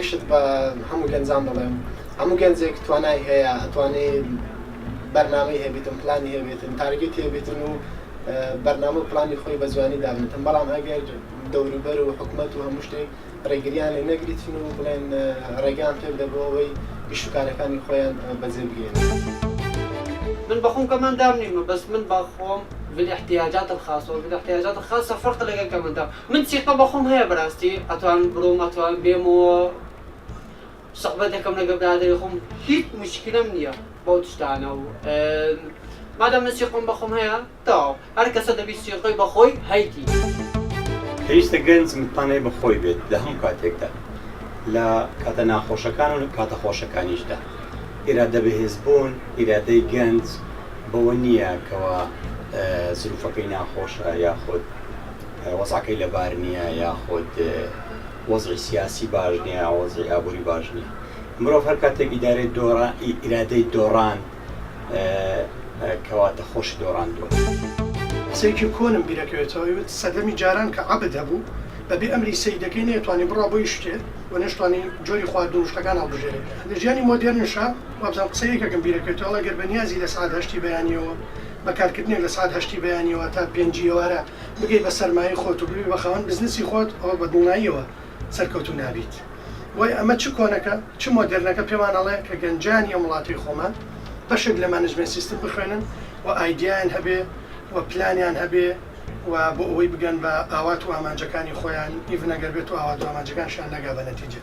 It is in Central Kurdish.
یەک شت بە هەموو گەنجان دەڵێم، هەموو گەنجێک توانای هەیە، ئەتوانێ بەرنامەی هەبێتن، پلانی هەبێتن، target ی هەبێتن و بەرنامە و پلانی خۆی بە جوانی دابنێتن، بەڵام ئەگەر دەوروبەر و حکومەت و هەموو شتێک ڕێگریان لێ نەگریتن و بڵێن ڕێگەیان پێ بدە بۆ ئەوەی ئیش و کارەکانی خۆیان بەجێ بگەیەنن. من بەخۆم کەمئەندام نیمە بەس من بەخۆم ذوی الاحتیاجات الخاصە و ذوی الاحتیاجات الخاصە فەرق لەگەل کەمئەندام من سیقە بەخۆم هەیە بەراستی ئەتوانم بڕۆم ئەتوانم بێمەوە سوحبەت دەکەم لەگەل برادەری خۆم هیچ موشکیلەم نیە بەو تشتانە و مادام من سیقەم بەخۆم هەیە تەواو هەر کەسە دەبی سیقەی بەخۆی هەیتی. پێویستە گەنج متمانەی بە خۆی بێت لە هەموو کاتێکدا، لە کاتە ناخۆشەکان و کاتە خۆشەکانیشدا. ئیرادە بەهێزبوون، ئیرادەی گەنج بەوە نییە کەوا زروفەکەی ناخۆشە یاخود وەزعەکەی لەبار نییە یاخود وەزعی سیاسی باش نییە یا وەزعی ئابووری باش نییە. مرۆڤ هەر کاتێک ئیدارەی دۆڕان، ئیرادەی دۆڕاند، کەواتە خۆشی دۆڕاندووە. قسەیەکی کۆنم بیرەکەوێتەوە ئەیوت سەردەمی جاران کە عەبد هەبوو بەبێ ئەمری سەیدەکەی نەیەتوانی بڕوا بۆ هیچ شتێ و نەشتوانی جۆری خواردن و شتەکان هەڵبژێرێ لە ژیانی مۆدێرنشا وابزانم قسەی یەکێکم بیرەکەوێتەوە ئەڵێ گەر بە نیازی لە سەعات هەشتی بەیانیەوە بە کارکردنێک لە سەعات هەشتی بەیانیەوە تا پێنجی ئێوارە بگەی بە سەرمایەی خۆت و ببی بە خاوەن بزنسی خۆت ئەوە بە دڵناییەوە سەرکەوتوو نابیت. بۆیە ئەمە چ کۆنەکە چ مۆدێرنەکە پێمان ئەڵێ کە گەنجانی ئەم وڵاتەی خۆمان بەشێک لە management system بخوێنن و ئایدیایان هەبێ و پلانیان هەبێ و بۆ ئەوەی بگەن بە ئاوات و ئامانجەکانی خۆیان even ئەگەر بێت و ئاوات و ئامانجەکانشیان نەگا بە نەتیجە.